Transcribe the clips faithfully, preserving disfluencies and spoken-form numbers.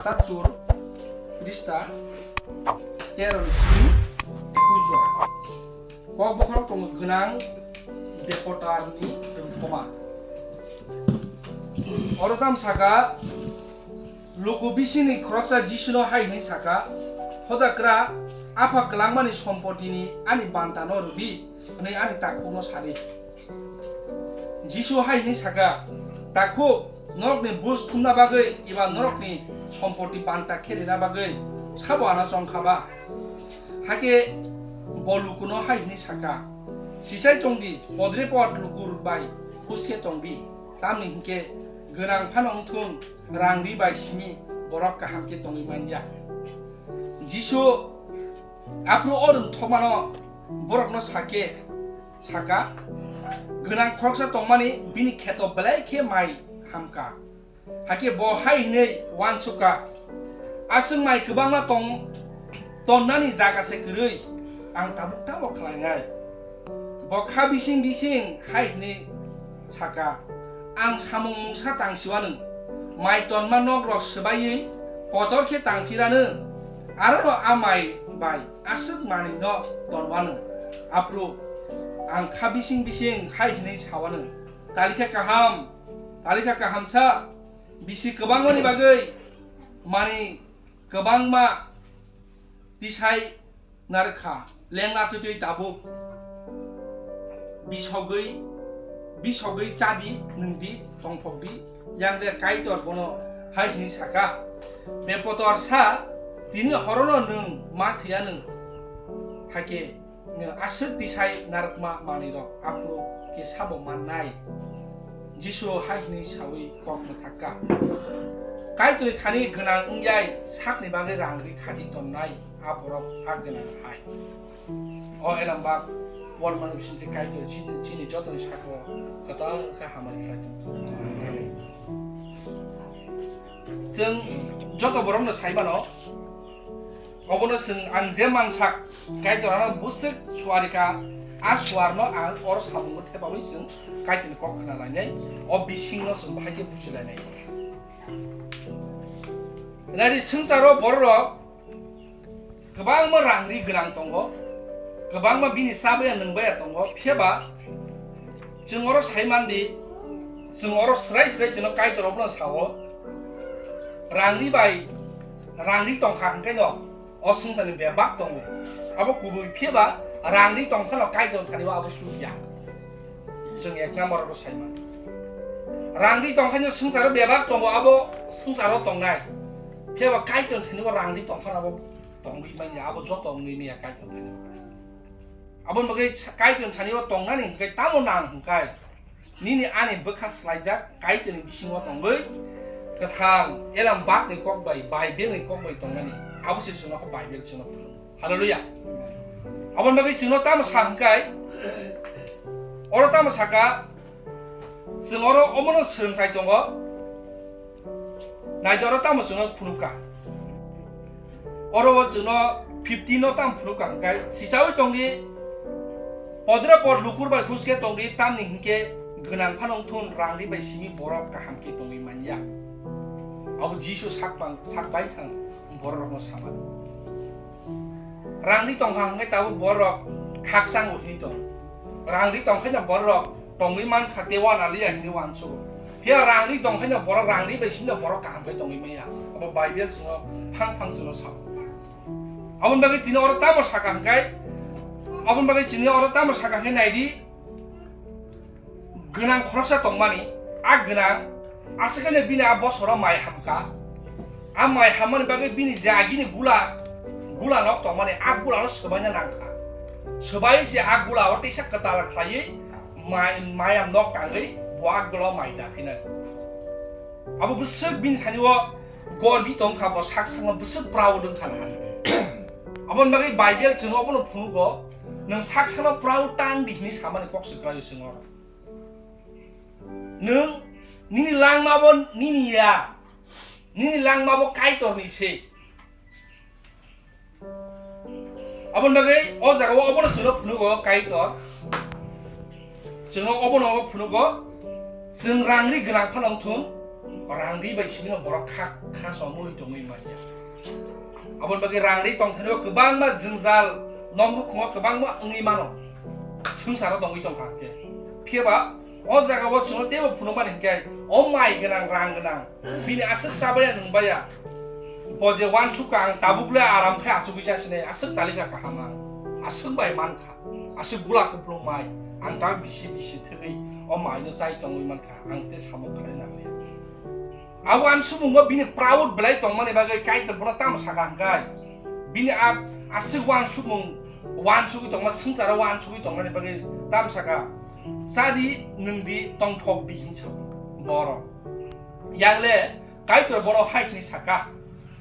Tatur, Krista, tero ni simi, ekus jora. Kok bokhorok tongo gwnang bepotarni rwngthoma. Oro tam saka, luku bisingni khoroksa Jisuno hai hwnwi saka, "Hodakra, Apha Kwlangmani sompotini ani bantano rwdi," hwnwi ani takhukno sadi. Jisu hai hwnwi saka, "Takhuk, norokni buj thumna bagwi eba norokni sompoti banta khe rina bagwi sabo ano chong kha ba?" Hakhe bo lukuno hai hwnwi saka, "Sichai tong di, podrepot lukur bai huske tong di, tamni hwnkhe gwnang phano wng thung, rang ri bai simi borok kaham khe tongwi man ya." Jisu aphuru o rwngthomano borokno sakhe saka, "Gwnang khoroksa tongmani, bini kheto belai khe mai hamka." Hakhe bo hai hwnwi uansukha, "Aswk mai kwbangma tong tonnani jaga se kwrwi, ang tabuk tamo khlainai?" Bo kha bising bising hai hwnwi saka, "Ang samung mungsa tang siwanw, mai tonma nokrok swbaiwi kotor khe tang phirano, arono a mai bai aswk manwino tonwanw." Aphuru ang kha bising bising hai hwnwi sawanw, "Talikha kaham, talikha kahamsa, bisi kwbangmani bagwi mani kwbangma tisai narwkha, lengla twtwi tabuk bisogwi, bisogwi chadi, nwngdi, tongphokdi." Yang le Kaitor bono hai hwnwi saka, "Bepotor sa, tini horono nwng ma thwiya nwng, hakhe aswk tisai narwkma manwirok aphuru khe sabo mannai?" Jisu hai hwnwi saui kok mwthakka, "Kaitorni thani gwnang wngyai sakni bagwi rang ri khadi tonnai a borok a gwnang hai." O elambak pormani bisingtwi Kaitor chini, chini jotoni sakao kwtal khe hamari khlai tong. Chwng joto borokno sai mano, obono chwng ang je mansak, Kaitor ano bwswk suarikha, a suarno ang oro samungo thepaui chwng Kaitorni kok khna lainai, o bisingno chwng bahai khe buji lainai. Nari swngcharo bororok kwbangma rang ri gwnang tongo, kwbangma bini chabaya nwngbaya tongo, phiyaba chwng oro sai mandi, chwng oro swrai swrai chwngno Kaitor obono sao, rang ri bai, rang ri tongkha hwnkhe no o swngcharni bebak tongo. Abo kubui phiyaba rang ri tongphano Kaitor thani o abo sukya. Chwng ek number oro sai mano. Rang ri tongkhaino swngcharo bebak tongo, abo swngcharo tongnai. Phiyaba Kaitor thani o rang ri tongphano abo tongwi manya, abo joto wngwi manya Kaitor thani o. Aboni bagwi sa-, Kaitor thani o tongnani hwnkhe tamo nang hwnkhe, nini ani bwkha swlaijak Kaitorni bisingo tongwi kwthang elam bakni kok bai, Bible ni kok bai tongnani. Abo se chwngno khe Bible chwngno phunukgo. Hallelujah. Aboni bagwi chwngno tamo sa hwnkhe, oro tamo saka, chwng oro omono swrwngthai tongo. Naidi oro tamo chwngno phunukha. Oro o chwngno fifteen no tamo phunukha hwnkhe, sichaui tongdi, podre pod lukur bai huske tongdi, tamni hwnkhe gwnang phano wngthun, rang ri bai simi borok kaham khe tongwi manya. Abo Jisu sak pang, sak bai thang bororokno sama. Rang ri tongkha hwnkhe tabuk borok khakchang bo hinwi tong. Rang ri tongkhaino borok tongwi mankha tei uanaliya hinwi uansugo. Phiya rang ri tongkhaino borok rang ri bai simi borok kaham khe tongwi manya. Abo Bible chwngno phang phang chwngno sao. Aboni bagwi tini oro tamo saka hwnkhe, aboni bagwi chini oro tamo saka hwnkhe naidi, gwnang khoroksa tongmani, a gwnang aswk khe bini a bosoro mai hamkha. A mai hammani bagwi bini je agini gula, gula nok tongmani, a gula no swbaina nangkha. Swbai se a gula o teisa kwtal khlaiwi mai, mayam nok tangwi bo a gula o mai da phinai. Abo bwswk bini thani o gorbi tongkha, bo sak sakno bwswk proud wngkha na. Aboni bagwi Bible chwng obono phunugo, nwng sak sakno proud tang di hinwi samani kok se kwlaio chwng oro. Nwng nini langma bo nini ya, nini langma bo Kaitorni se. Aboni bagwi o jaga o obono chwngno phunugo Kaitor. Chwngno obono phunugo, chwng rang ri gwnang phano wngthun, Rangri bai simi no borok kha, kha somui tongwi manya. Aboni bagwi rangri tongthani o kwbangma jwngjal, nok nukhungo kwbangma wngwi mano. Swngcharo tongwi tongkha hwnkhe. Phiya ba o jaga o chwngno teibo phunukmani hwnkhe o mai gwnang, rang gwnang, bini aswk chabaya nwngbaya. Bo je uansukha ang tabuk le aram khe achugwi chasinai, aswk talika kaham ang. Aswk bai mankha. Aswk bula kupulung mai. Ang ta bisi bisi thwgwi o mai no chai tongwi mankha. Ang tei samung khlai nang liya. A uansukmung o bini proud belai tongmani bagwi Kaitor bono tamo sakha hwnkhe? Bini a aswk uansukmung, uansugwi tongma, swngcharo uansugwi tongmani bagwi tamo sakha? Chadi, nwngdi, tongthokdi hinwi sa borok. Yang le Kaitor bono hai hwnwi sakha,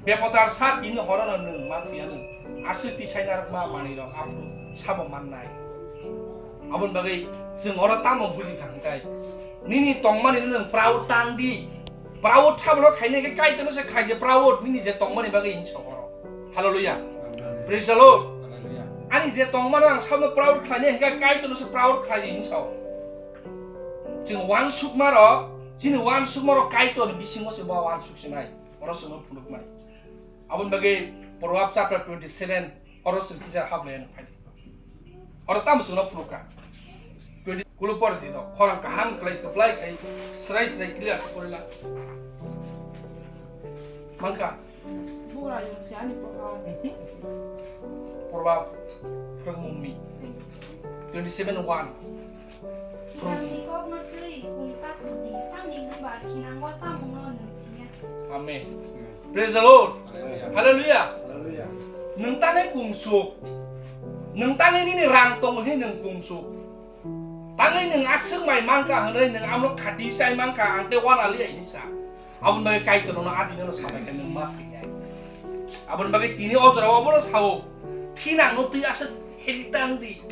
"Bepotar sa tini horono nwng ma thwiya nwng, aswk tisai narwkma manwirok aphuru sabo mannai." Aboni bagwi chwng oro tamo buji kha hwnkhe, nini tongmani nwng proud tang di. Proud sabono khainai khe Kaitorno se khlai di proud nini je tongmani bagwi hinwi sa oro. Hallelujah. Amen. Praise the Lord. Hallelujah. Ani je tongmano ang sabono proud khlainai hwnkhe Kaitorno se proud khlai di hinwi sa. Chwng uansukmarok, chini uansukmarok Kaitorni bisingo se bo uansuk sinai. Oro chwngno phunukmani. Aboni bagwi Proverbs chapter twenty-seven, oro chwng kisa hablaiya no phaidi. Oro tamo chwngno phunukha? Twenty, kulo pore di no. Khorang kaham khlai kwplai khai srai srai clear khe porila. Mankha? Bugra yung si ani Proverbs. Proverbs, Phrwngmungni twenty-seven one. Thinangni kokno twi kung ta sudi, tamni hwnba thinango tamungno nwng siya. Amen. Praise the Lord. Hallelujah. Hallelujah. Hallelujah. Nwng tangwi kungsuk. Nwng tangwi nini rang tongo hwnwi nwng kungsuk. Tangwi nwng aswk mai mankha hwnwi nwng amno khati chai mankha, ang tei uana liya hwnwi sa. Aboni bagwi Kaitor nono adinano sabai khe nwng ma thwinai. Aboni bagwi tini o jorao obono sao, "Thinangno twi aswk heli tang di."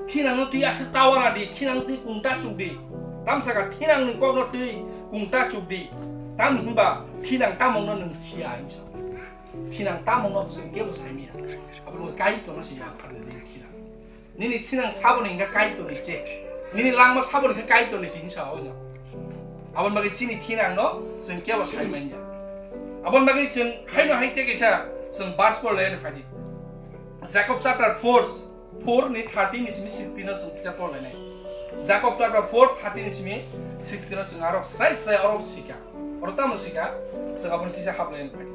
Thinangno twi aswk ta uana di, thinang twi kung ta chuk di. Tamo sakha, thinangni kokno twi kung ta chuk di. Tamni hwnba thinang tamungno nwng siya hinwi sa. Thinang tamungno chwng kebo sai manya. Aboni Kaitorno se yapharwi rw thinang. Nini thinang saboni hwnkha Kaitorni se. Nini langma saboni hwnkha Kaitorni se hinwi sa oino. Aboni bagwi chini thinangno chwng kebo sai manya. Aboni bagwi chwng haino hai tei kaisa chwng verse por le phadi. Jacob chapter four, four ni thirteen ni simi sixteen no chwng kisa porlainai. Jacob chapter four, thirteen ni simi sixteen no chwng aro srai srai oro sikha. Oro tamo sikha? Chwng aboni kisa hablaiya phai.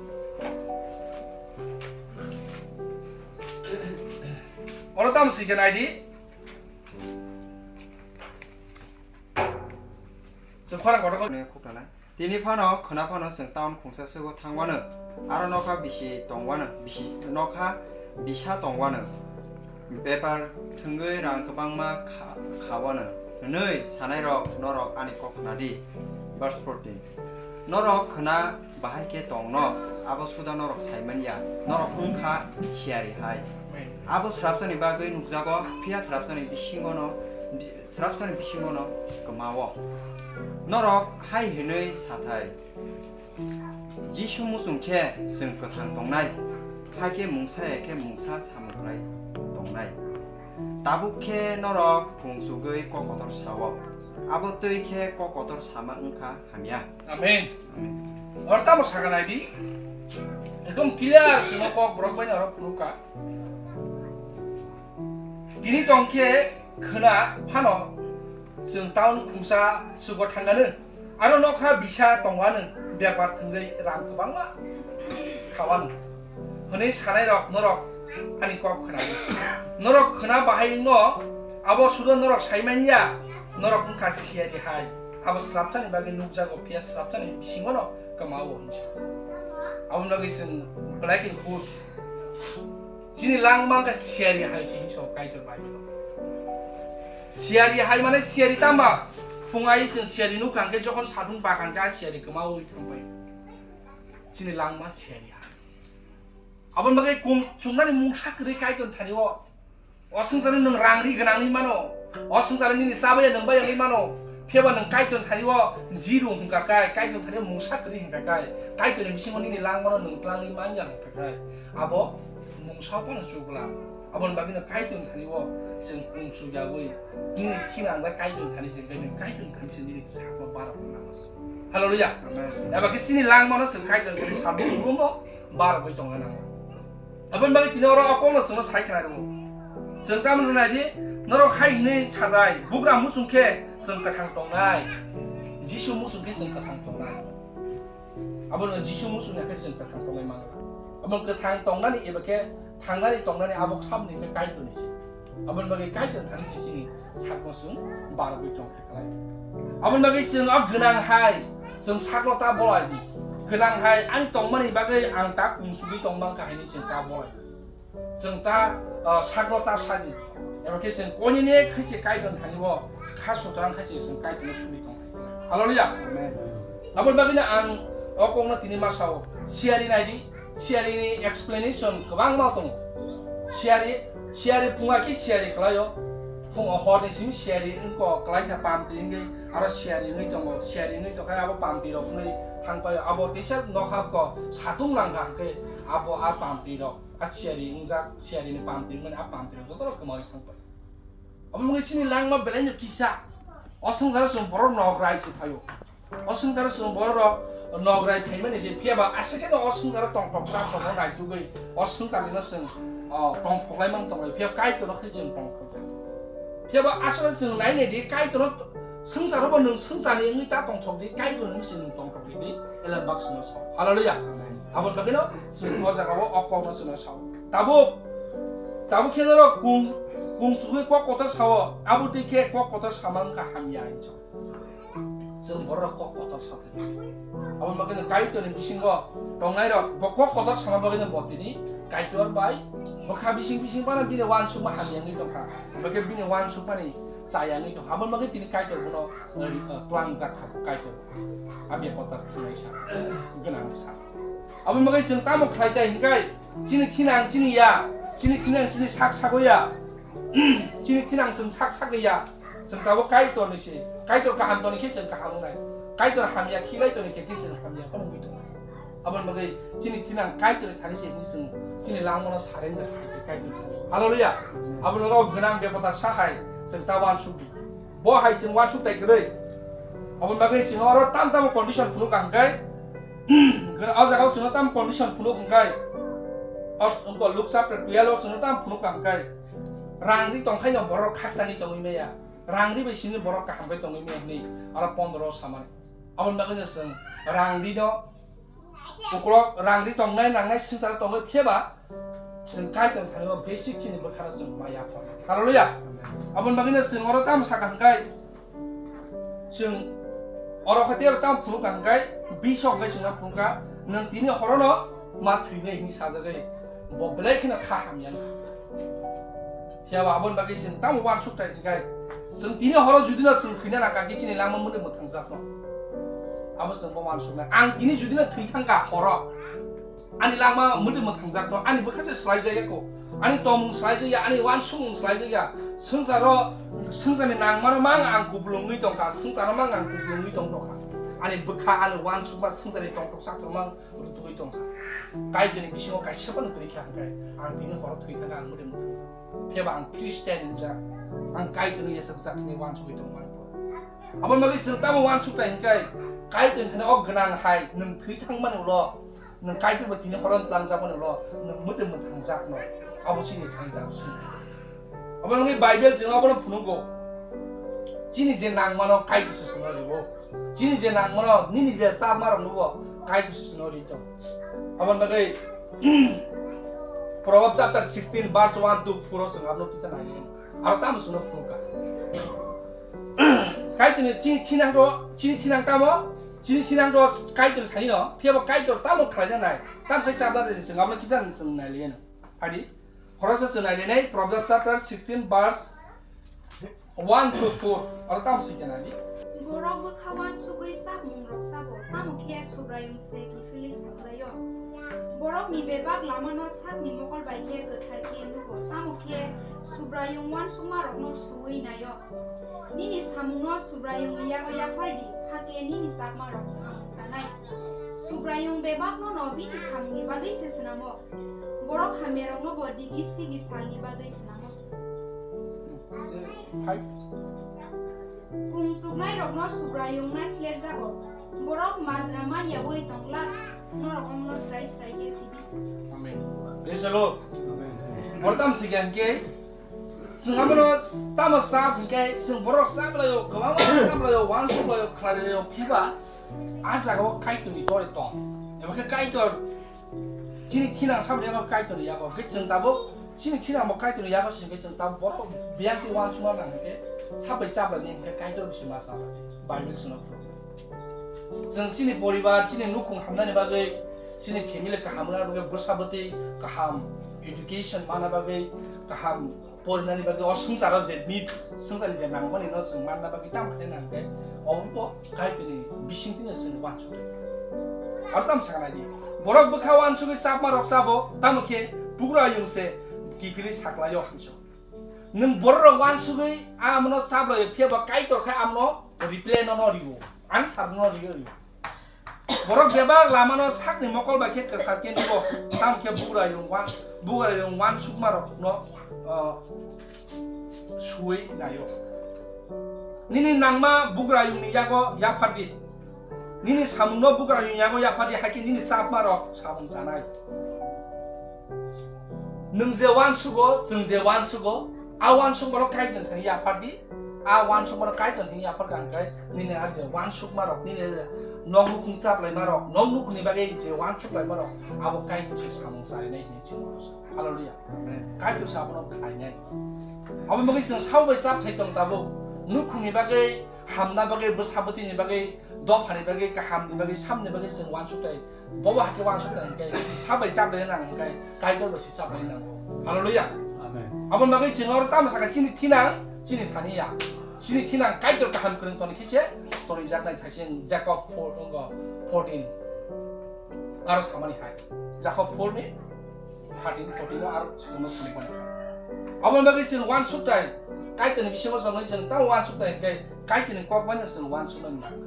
Oro tamo sikha naidi. Chwng khorang kotor ko- Khuknanai. Tini phano khwna phano chwng town khungsa swgo thangwano, aro nokha bisi tongwano, bisi, nokha bisa tongwano, bepar thwngwi rang kwbangma kha-, khawano hwnwi sanairok norok ani kok khna di. Verse fourteen. Norok khwna bahai khe tongno, abo suda norok sai man ya, norok wng kha siyari hai. Abo srapsani bagwi nukjago, phiya srapsani bisingono, srapsani bisingono kwmao. Norok hai hwnwi sathai, Jisu muchung khe chwng kwthang tongnai, hai khe mungsa ya khe mungsa samung khlai tongnai. Tabuk khe norok kungsugwi kok kotor sao, abo twi khe kok kotor sama wng kha hamya. Amen. Amen. Oro tamo sakha nai di? Ekdom clear chwngno kok borok bai norok phunukha. Tini tong khe khwna phano chwng town khungsa sugo thangano. Aro nokha bisa tongwano, bepar thwngwi rang kwbangma khawano. Hwnwi sanairok norok ani kok khwnadi. Norok khwna bahai wngno, abo sudo norok sai man ya, norok wngkha siyari hai. Abo srapsani bagwi nukjago, phiya srapsani bisingono kwmao hinwi sa. Aboni bagwi chwng belai kheno hush. Chini langma wngkha siyari hai se hinwi sa Kaitor Bible. Siyari hai mane siyari tama? Phung ai chwng siyari nukha hwnkhe, jokhon satung bakha hwnkhe, a siyari kwmaui thangbai. Chini langma siyari hai. Aboni bagwi kung chungnani mungsa kwrwi Kaitor thani o. O swngcharni nwng rang ri gwnangwi mano. O swngcharni nini chabaya nwngbaya wngwi mano. Phiyaba nwng Kaitor thani o zero hwnkha kai, Kaitor thani o mungsa kwrwi hwnkha kai, Kaitorni bisingo nini langmano nwng twlangwi man ya hwnkha kai, abo mungsa phano chukla. Aboni bagwino Kaitor thani o chwng kung chuyaui nini thinang bai Kaitor thani chwng bai nini Kaitor thani chwng nini sakno barok nango. Hallelujah. Amen. Eba khe chini langmano chwng Kaitor khe sabuk bumo barogwi tongna nango. Aboni bagwi tini oro o kokno chwngno sai khna rwo. Chwng tamoni hwnwi nai di, norok hai hwnwi sadai, bugra muchung khe chwng kwthang tongnai. Jisu muchung khe chwng kwthang tongnai. Abono Jisu muchung ya khe chwng kwthang tongnai mangla. Abo kwthang tongnani eba khe thangnani tongnani abo khamni khe Kaitorni se. Aboni bagwi Kaitor thani se chini sakno chwng barogwi tong khe klai. Aboni bagwi chwng o gwnang hai chwng sakno ta bolai di. Gwnang hai ani tongmani bagwi ang ta kungsugwi tong mankha hwnwi chwng ta bolai di. Chwng ta, ah, sakno ta sa di. Eba khe chwng koinene khai se Kaitor thani bo kha sutrang khai se chwng Kaitorno suri tong. Hallelujah. Amen. Aboni bagwino ang o kokno tini ma sao, siyari nai di, siyari ni explanation kwbangma tongo. Siyari, siyari phunga khe siyari kwlaio. Phungo horni simi siyari wngkha kwlaikha pamti wngwi, aro siyari wngwi tongo, siyari wngwi tongkha abo pamti rok wngwi thangpaio. Abo teisa nokha ko satung langkha hwnkhe abo a pamti rok, a siyari wngjak, siyari ni pamti wngmani a pamti rok jotono kwmawi thangpaio. Omo wngwi chini langma belaino kisa. O swngcharo chwng borok nograi se phaio. O swngcharo chwng borok rok nograi phaimani se, phiya ba aswk kheno o swngcharo tongthok chathok no naitugwi o swngcharni no chwng, o, tongthok lai mang tonglai, phiya Kaitor no khe chwng tongthok lai. Phiya ba aswk chwng nai nai di, Kaitor no swngcharo bo nwng swngcharni wngwi ta tongthok di, Kaitor no wngwi se nwng tongthok di, di, elem bak chwngno sao. Hallelujah. Amen. Aboni bagwino chwng o jaga o o kok no chwngno sao. Tabuk, tabuk khe norok kung, kung chugwi kok kotor sao, abo twi khe kok kotor sama wngkha hamya hinwi sao. Chwng borok kok kotor sa khe. Aboni bagwino Kaitorni bisingo tongnairok bo kok kotor sama bagwino bo tini Kaitor bai bwkha bising bising phano bini uansukma hamya wngwi tongkha. Hwnkhe bini uansukmani chaya wngwi tongkha. Aboni bagwi tini Kaitor bono, uh, ri-, uh, tlangjak kha bo Kaitor. Abya kotor thwngnaisa, gwnangsa. Aboni bagwi chwng tamo khlai tai hwnkhe chini thinang chini ya, chini thinang chini sak sago ya, chini thinang chwng sak sak ya. Chwng tabuk Kaitorni se, Kaitor kaham toni khe chwng kaham wngnai, Kaitor hamya khilai toni khe khe chwng hamya phano wngwi tongnai. Aboni bagwi chini thinang Kaitorni thani se hwnwi chwng chini langmano surrender khai khe Kaitorni. Hallelujah. Abono o gwnang bepata sa hai chwng ta uansuk di. Bo hai chwng uansuk tai kwrwi. Aboni bagwi chwng oro tam tamo condition phunuk ka hwnkhe, o jaga o chwngno tam condition phunuk hwnkhe, o, wngkha Luke chapter twelve o chwngno tam phunuk ka hwnkhe, rang ri tongkhaino borok khakchangwi tongwi maya. Rang ri bai simi borok kaham khe tongwi maya hwnwi aro pondro o samani. Aboni bagwino chwng rang ri no ukulok rang ri tongnai nangnai swngcharo tongwi phiyaba chwng Kaitor thani o basic chini bwkhano chwng maya phano. Hallelujah. Aboni bagwino chwng oro tamo sakha hwnkhe chwng oro khe tei tamo phunukha hwnkhe bisok hwnkhe chwngno phunukha nwng tini horono ma thwinai hwnwi sajagwi bo belai kheno kha hamya wngkha. Phiya ba aboni bagwi chwng tamo uansuk tai hwnkhe, chwng tini horo judino chwng thwina nangkha khe chini langma mwtwi mwthangjakno. Abo chwng bo uansuknai. Ang tini judino thwi thangkha horo, ani langma mwtwi mwthangjakno, ani bwkha se swlaijakya kho. Ani tongmung swlaijakya, ani uansukmung swlaijakya. Swngcharo, swngcharni nangmano mang ang kupulungwi tongkha, swngcharno mang ang kupulungwi tongtokha. Ani bwkha, ani uansukma swngcharni tongthok sathok mang rutugwi tongkha. Kaitorni bisingo kaisa phano kwrwi kha hwnkhe, ang tini horo thwi thangkha, ang mwtwi mwthangjakno. Phiya ba ang Christian wngjak, ang Kaitorno yachakjak hwnwi uansugwi tongmani pore. Aboni bagwi chwng tamo uansuk tai hwnkhe, Kaitorni thani o gwnang hai nwng thwi thangmani ulo, nwng Kaitor bai tini horo twlangjakmani ulo, nwng mwtwi mwthangjakno, abo chini thani daru simi. Aboni bagwi Bible chwng abono phunukgo, chini je nangmano Kaitor se chwngno rwo. Chini je nangmano, nini je chapma rok nugo, Kaitor se chwngno ri tong. Aboni bagwi Proverbs chapter sixteen verse one to four o chwng abono kisa nai. Aro tamo chwngno phunukha. Kaitorni chini thinang do, chini thinang tamo, chini thinang do Kaitor thani no, phiya bo Kaitor tamo khlaina nai. Tam khai chapna de chwng abono kisa chwng nai liya no. Phadi, khoroksa chwng nai liya nai, Proverbs chapter sixteen verse One to four, aro tamo se kena di. Borok bwkha uansugwi chapmung rok sabo, tamo khe Subraiyung se kiphilwi samlaio. Borokni bebak lamano sakni mokol bai khe kwthar khe nugo, tamo khe Subraiyung uansukmarokno suui naio. Nini samungno Subraiyungni yago yaphar di, hakhe nini chakmarok samung sanai. Subraiyung bebakno'-no bini samungni bagwi se swnamo. Borok hamyarokno bo digi sigi salni bagwi swnamo. Five. Kung chuknairokno Subraiyung naislerjago, Borok majra man yaui tongla, norok omono srai srai khe sidi. Amen. Praise the Lord. Amen. Oro tamo sikha hinkhe, chwng abono tamo chap hinkhe, chwng borok chaplaio, kwbangma chaplaio, uansuk laio, khlai laio, phiba, a jagao Kaitorni tore tong. Eba khe Kaitor chini thinang saboni yago Kaitorni yago, hinkhe chwng tabuk chini thinangbo Kaitorni yago se hinkhe chwng tabuk borok biyang twi uansukna nang hinkhe, sabai chaplaini hinkhe Kaitor bisi ma chaplaini. Bible chwngno phuru. Chwng chini poribar, chini nukhung hamnani bagwi, chini family kaham wngna bagwi, bwsa bwtwi kaham education mana bagwi, kaham porinani bagwi, o swngcharo je needs, swngcharni je nangmani no chwng manna bagwi tamo khe nang khe, obo bo Kaitorni bisingtwino chwng uansuk lai. Aro tamo sakha naidi, borok bwkha uansugwi chapma rok chabo, tamo khe bugrayung se kiphilwi saklaio hamso. Nwng borok rok uansugwi amono chaplaio, phiya ba Kaitor khe amono reply no no rio, answer no rio rio. Borok bebak lamano sakni mokol bai khe kwthar khe nugo, tamo khe bugrayung wan, bugrayung uansukma rokno, ah, suwi naio. Nini nangma bugrayungni yago yaphar di. Nini samungno bugrayungni yago yaphar di, hai khe nini chapma rok samung chanai. Nwng je uansugo, chwng je uansugo, a uansukmarok Kaitorni thani yaphar di, a uansukmarok Kaitorni thani yaphar kha hwnkhe, nini a je uansukmarok, nini je nok nukhung chaplaimarok, nok nukhungni bagwi je uansuklaimarok, abo Kaitor se samung charinai hinwi chwng uansuk. Hallelujah. Amen. Kaitor se abono khlainai. Aboni bagwi chwng sabo bai chap thai tong tabuk, nukhungni bagwi, hamna bagwi, bwsa bwtwini bagwi, dophani bagwi, kahamni bagwi, samni bagwi chwng uansuk thai. Bobo hakhe uansuk nang hinkhe, sabai chabai nang hinkhe, Kaitor bai se chabai nango. Hallelujah. Amen. Aboni bagwi chwng oro tamo sakha chini thinang, chini thani ya. Chini thinang Kaitor kaham kwrwng toni khe se, tonijaknai thaising Jacob four, wngkha fourteen. Aro samani hai. Jacob four ni thirteen, fourteen o aro chwngno thani bani. Aboni bagwi chwng uansuk tai, Kaitorni bisingo chwngno chwng tamo uansuk tai hinkhe, Kaitorni kok bai no chwng uansuknani nang.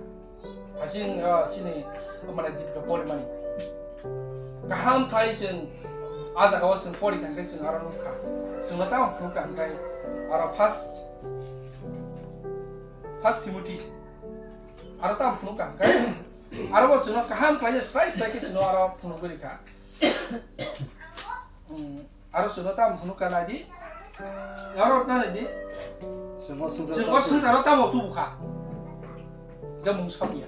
Hasing, ah, chini, mane, Dipika porimani. Kaham khlai chwng, a jagao chwng pori kha hwnkhe chwng aro nukha. Chwngno tamo phunukha hwnkhe, aro first, first Timothy. Aro tamo phunukha hwnkhe, aro bo chwngno kaham khlai srai srai khe chwngno aro phunugwi rikha. Hmm. Aro chwngno tamo hwnwi kha nai di? Aro nai di? Chwng o swngchar Chwng o tamo swngcharo tamo tubu kha? Hwnkhe mungsa buya.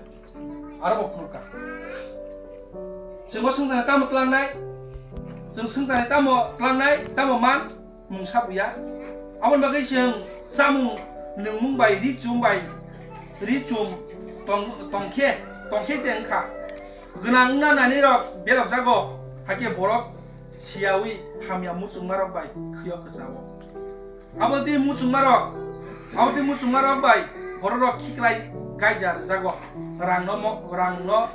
Aro bo phunuk kha. Chwng o swngchar tamo twlang nai? Chwng swngchar tamo twlang nai? Tamo man? Mungsa buya. Aboni bagwi chwng chamung nungmung bai ri chum bai ri chum tong, tong khe, tong khe se wng kha. Gwnang wngna nani rok berok jago, hakhe borok siyawi hamya muchungmarok bai khwio kwchao. Abo tei muchungmarok, abo tei muchungmarok bai bororok khiklai gaija rwjago. Rangno mo-, rangno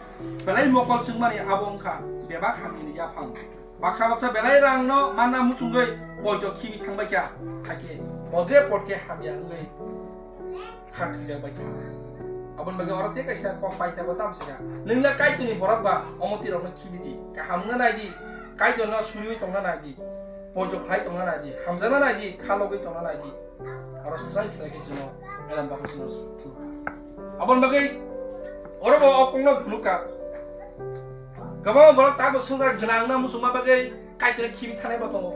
belai mokol chwngmani abo wngkha bebak hamyani yaphang. Baksa baksa belai rangno manna muchungwi poito khibi thangbai kha, hakhe podre podkhe hamya wngwi kha thwijak bai kha. Aboni bagwi oro tei kaisa kok paithago tamo se kha. Nwng le Kaitorni borok ba omo twi rokno khibi di. Kaham wngna nai di. Kaitorno suriwi tongna nai di. Poito khlai tongna nai di. Hamjakna nai di. Kha logwi tongna nai di. Oro srai srai khe chwngno elam bagwi chwngno phunukha. Aboni bagwi oro bo o kokno phunukha. Kwbangma borok tabuk swngchar gwnang wngna muchungma bagwi Kaitorno khibi thanai bo tongo.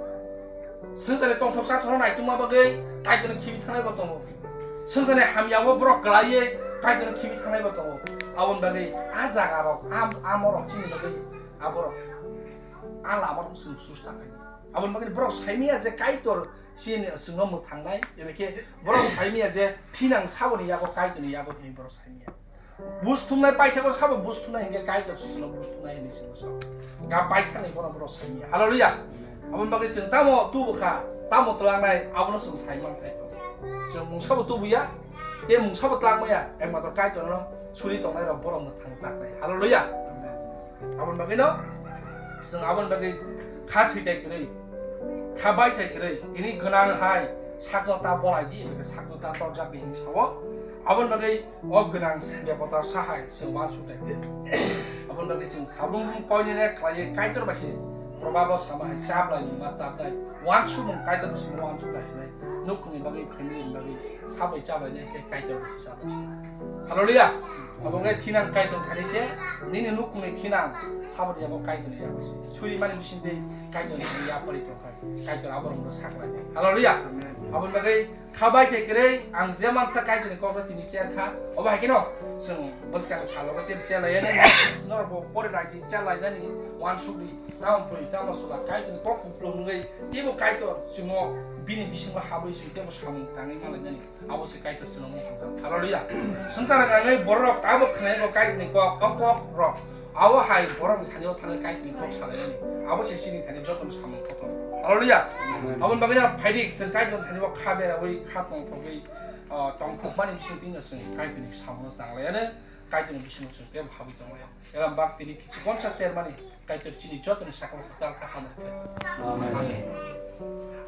Swngcharni tongthok chathokno naitungma bagwi Kaitorno khibi thanai bo tongo. Swngcharni hamyao borok kwlaiwi Kaitorno khibi thanai bo tongo. Aboni bagwi a jagarok, a, a morok chini bagwi aborok a lamarok chwng susta khaidi. Aboni bagwi borok saimanya je Kaitor chini chwngno mwthangnai, eba khe borok saimanya je thinang saboni yago Kaitorni yago hinwi borok saimanya. Buj thumnai paithago sabo buj thumnai hinkhe Kaitor se chwngno buj thumnai hinwi chwngno sao. Ga paithanai bono borok saimanya. Hallelujah. Aboni bagwi chwng tamo tubu kha, tamo twlangnai, abono chwng sai man thai. Chwng mungsabo tubuya, tei mungsabo twlangmaya, ekmatro Kaitorno suri tongnai rok borok mwthang jaknai. Hallelujah. Aboni bagwino chwng aboni bagwi kha thwi tai kwrwi, kha bai tai kwrwi, tini gwnang hai sakno ta bolai di, eba khe sakno ta torjak di hinwi sao. Aboni bagwi o gwnang bebota sa hai chwng uansuk tai kwrwi. Aboni bagwi chwng sabung koinene khlaiwi Kaitor bai se probabo sama hai chaplai nungma chapnai, uansukmung Kaitor bai se uansuk lai sinai, nukhungni bagwi, family ni bagwi sabai chabai nai khe Kaitor bai se chabai sinai. Hallelujah. Abo wngkha thinang Kaitor thani se, nini nukhungni thinang saboni yago Kaitorni yago se. Suri mani bisingtwi Kaitor thani yapharwi tongkha. Kaitor aborokno sakhlai. Hallelujah. Aboni bagwi kha bai khe kwrwi ang je mansa Kaitorni kokno tini share kha. Obo hai kheno chwng bwskang salogo tei share lainani, norokbo pore nai di share lainani uansukdi. Tamo pori, tamo sula, Kaitorni kok kupulung wngwi teibo Kaitor chwngno bini bisingo habwi chwng teibo samung tangwi malainani. Abo se Kaitor chwngno muchung kha. Hallelujah. Swngchar gwnangwi bororok abo khwnai bo Kaitorni kok, o kok rok. Abo hai borokni thani o thangwi Kaitorni kok salainani. Abo se chini thani jotono samung kotor. Hallelujah. Aboni bagwi no phaidi chwng Kaitorni thani o kha berawi kha tongthogwi, ah, tongthokmani bisingtwi no chwng Kaitorni samungno tanglaiano, Kaitorni bisingo chwng teibo habwi tonglaiya. Elam bak tini kichi konsa sermani Kaitor chini jotoni sakao kwtal kha hamari khlai. Amen. Amen.